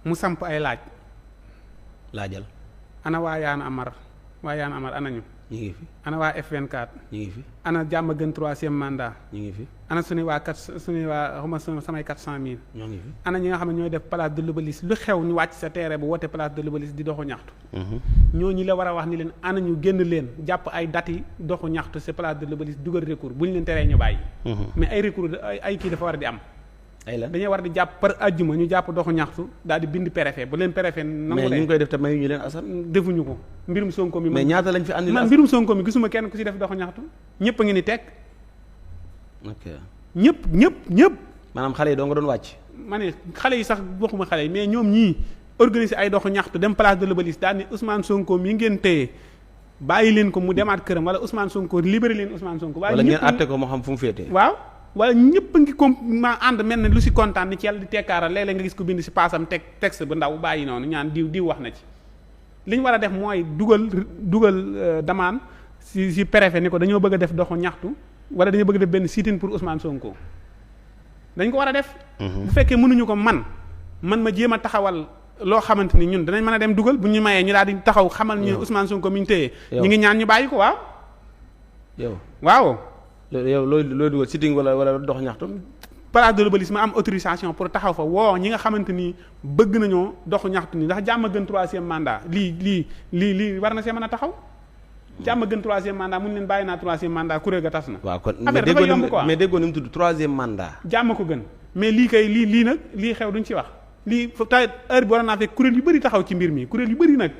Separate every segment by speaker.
Speaker 1: mu samp ay
Speaker 2: laajal.
Speaker 1: ana waa Y'en a marre ana ñu.
Speaker 2: ñu ngi fi.
Speaker 1: ana waa F24.
Speaker 2: ñu ngi fi.
Speaker 1: ana jàmm gën 3e mandat.
Speaker 2: ñu ngi fi.
Speaker 1: ana suñu waa xawma samay 400.000.
Speaker 2: ñoo ngi fi.
Speaker 1: ana ñi nga xam ne ñooy def place de l'Obélisque lu xew ñu wàcc sa terrain bu woote place de l'Obélisque di doxu ñaxtu. ñooñu la war a wax ni leen ana ñu génn leen jàpp ay date yi doxu ñaxtu sa place de l'Obélisque dugal recours bu ñu leen teree ñu bàyyi. mais ay recours ay kii dafa war a di am. ay la dañuy war di jàpp par àjjuma ñu jàpp doxu ñaxtu daal di bind préfet bu leen préfet. nangu
Speaker 2: mais ñu ngi koy def te mayuñu leen Assane.
Speaker 1: defuñu ko mbirum Sonko mi.
Speaker 2: mais ñaata lañ fi andi.
Speaker 1: man mbirum Sonko mi gisuma kenn ku ci def doxu ñaxtu ñëpp a ngi ni teg.
Speaker 2: ok
Speaker 1: ñëpp.
Speaker 2: maanaam xale yi doo nga doon wàcc.
Speaker 1: ma ne xale yi sax waxuma xale yi mais ñoom ñii organiser ay doxu ñaxtu dem place de l'Obélisque daal ni Ousmane Sonko mi ngeen téye bàyyi leen ko mu demaat këram wala Ousmane Sonko libéré leen Ousmane Sonko.
Speaker 2: wala ngeen àtte ko moo xam fu mu féetee.
Speaker 1: waaw wala ñëpp a ngi ma ànd mel ne lu si kontaan ni ci yàlla di tekkaaral léeg-léeg nga gis ko bind si paasam texte bu ndaw bàyyi noonu ñaan diw wax na ci. li ñu war a def mooy dugal demande si préfet ni ko dañoo bëgg a def doxu ñaxtu wala dañoo bëgg a def benn sit-in pour Ousmane Sonko dañ ko war a def. bu fekkee mënuñu ko man ma jéem a taxawal loo xamante ni ñun danañ mën a dem dugal bu ñu mayee ñu daal di taxaw xamal ñu Ousmane Sonko mi ñu téye. ñu ngi ñaan ñu bàyyi ko waaw. waaw.
Speaker 2: yow looy dugal sitting wala dox ñaxtu.
Speaker 1: place de l'Obélisque ma am autorisation pour taxaw fa woo ñi nga xamante ni bëgg nañoo doxu ñaxtu ni ndax jàmm gën 3e mandat lii war na see mën a taxaw. jàmm gën 3e mandat mun leen bàyyi naa 3e mandat kuréel ga tas na.
Speaker 2: waaw kon
Speaker 1: mais
Speaker 2: déggoo ni mu tudd 3e mandat.
Speaker 1: jàmm ko gën mais lii kay lii nag lii xew duñ ci wax lii tey heure bi war naa fekk kuréel yu bëri taxaw ci mbir mi kuréel yu bëri nag.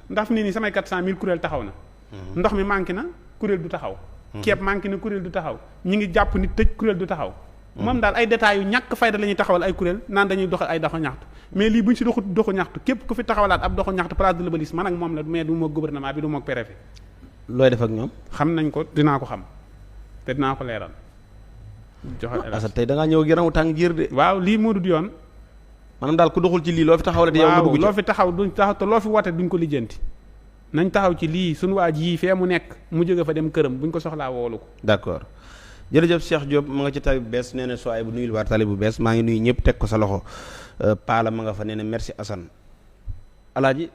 Speaker 1: ndax fi nii samay 400.000 kuréel taxaw na. ndox mi manqué na kuréel du taxaw. ceeb manqué na kuréel du taxaw ñi ngi jàpp nit tëj kuréel du taxaw. moom daal ay détails yu ñàkk fayda la ñuy taxawal ay kuréel naan dañuy doxal ay doxu ñaxtu mais lii buñ si doxu ñaxtu képp ku fi taxawalaat ab doxu ñaxtu place de l'Obélisque man ak moom la mais du moog gouvernement bi du moog préfet.
Speaker 2: looy def ak ñoom.
Speaker 1: xam nañ ko dinaa ko xam te dinaa ko leeral.
Speaker 2: joxe tey da ngaa ñëw yaramu tàng jiir de.
Speaker 1: waaw lii moo dul yoon.
Speaker 2: maanaam daal ku doxul ci lii loo fi taxawal. yow nga dugg ci
Speaker 1: loo fi taxaw duñ taxaw te loo fi woote duñ ko lijjanti. nañ taxaw ci lii suñu waa ji fee mu nekk mu jóge fa dem këram buñ ko soxlaa woolu ko.
Speaker 2: d'accord jërëjëf Cheikh Diop ma nga ci tali bu bees nee na soo ay bu nuyul waar tali bu bees maa ngi nuyu ñëpp teg ko sa loxo Paala ma nga fa nee na merci Assane alaaji